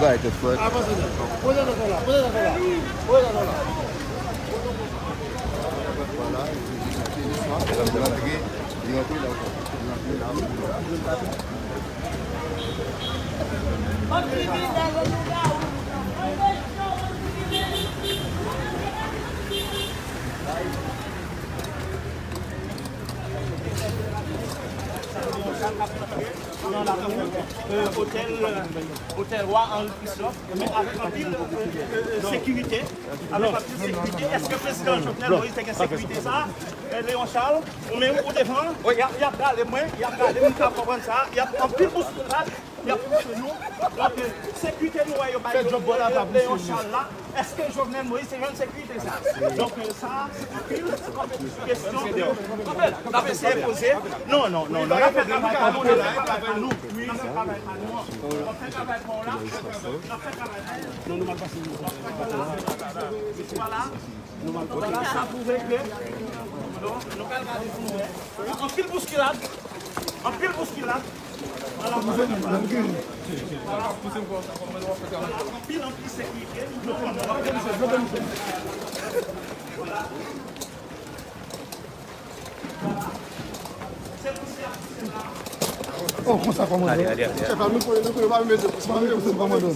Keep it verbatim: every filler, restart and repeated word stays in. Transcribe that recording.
Bay tèt frèt. Avanse, poze tèt la, poze tèt la, poze tèt la. Vwala, li rantre, li rantre la, li rantre la. Nan lakou, euh, otèl, euh, otèl wa Henri Christophe, men avèk anpil, euh, euh, sekirite. Avèk anpil sekirite. Èske prezidan Jovenel Moïse te gen sekirite sa? Euh, Léon Charles, ou menm ou devan, y ap, y ap gade mwen, y ap gade m, m ka konprann sa, y ap anpil bouskilad, y ap pouse nou. Donk, euh, sekirite nou wè yo bay Léon Charles la. Èske Jovenel Moïse te jwenn sekirite sa? Donk, euh, sa, se anpil kesyon ke n ap eseye poze. Non, non, non, non, n ap fè travay pa nou, n ap fè travay pa nou. N ap fè travay pa nou. N ap fè travay pa nou la. N ap fè travay pa nou. Vwala. Vwala, sa pwouve ke, non, nou pral gade pou nou wè. Anpil bouskilad. Anpil bouskilad. Vwala. Anpil, anpil sekirite. Vwala. Se pou sa, se la. Oh, konsa kòmandan. Ale, ale, ale. Chèf la, nou konnen, nou konnen, pa mete, pa mete, pa mete.